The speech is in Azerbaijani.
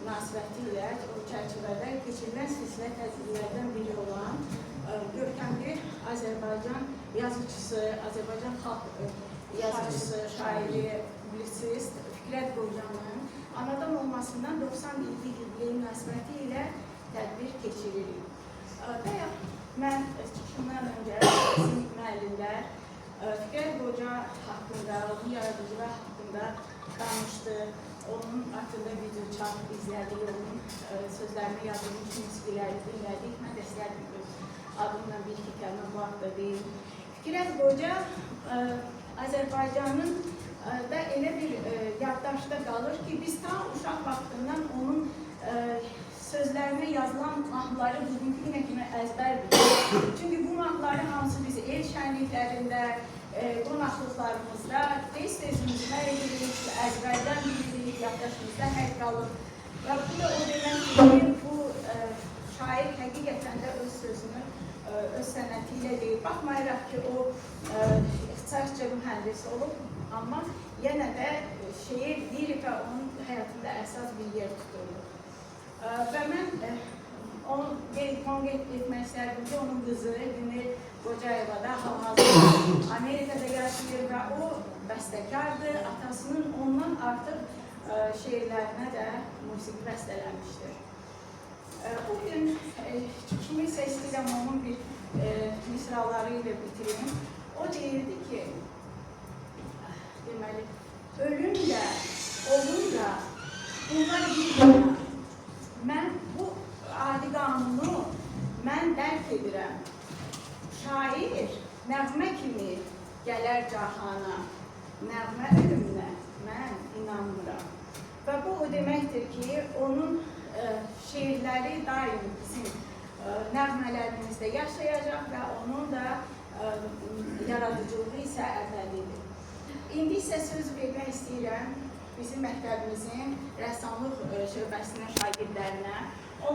münasibəti ilə o çərçivədə keçirilən silsilə tədbirlərdən biri olan görkəmli Azərbaycan yazıçısı, Azərbaycan xalq yazıçısı, şairi, publisist Fikrət Qocanın anadan olmasından 90 illik yubileyi münasibəti ilə tədbir keçiririk. Bayaq mən çıxışımdan öncə bizim müəllimlər Fikrət Qoca haqqında, onun yaradıcılığı haqqında danışdı. Onun haqqında video çap izlədik, onun sözlərinə yazılmış musiqiləri dinlədik. Mən də istərdim öz adımla bir iki kəlmə bu haqda deyim. Fikrət Qoca Azərbaycanın da elə bir yaddaşda qalır ki, biz ta uşaq vaxtından onun sözlərinə yazılan mahnıları bugünkü günə kimi əzbər bilirik. Çünki bu mahnıları hamısı biz el şənliklərində, qonaqlıqlarımızda tez-tez müzimə edirik, əzbərdən bilirik, yaddaşımızda həkk qalır. Və bu da o deməkdir ki, bu şair həqiqətən də öz sözünü öz sənəti ilə deyir. Baxmayaraq ki, o ixtisasca mühəndis olub, amma yenə də şeir, lirika onun həyatında əsas bir yer tuturdu. Və mən onu qeyd etmək istərdim ki, onun qızı Günel Qocayeva da hal-hazırda Amerikada yaşayır və o bəstəkardır. Atasının ondan artıq şeirlərinə də musiqi bəstələmişdir. Bugün çıxışımı isə istəyirəm onun bir misraları ilə bitirim. O deyirdi ki, deməli, ölüm də, olum da bunlar bir yana. Mən bu adi qanunu mən dərk edirəm. Şair nəğmə kimi gələr cahana, nəğmə ölümünə mən inanmıram. Və bu o deməkdir ki, onun şeirləri daim bizim nəğmələrimizdə yaşayacaq və onun da yaradıcılığı isə əbədidir. İndi isə söz vermək istəyirəm bizim məktəbimizin rəssamlıq şöbəsinin şagirdlərinə.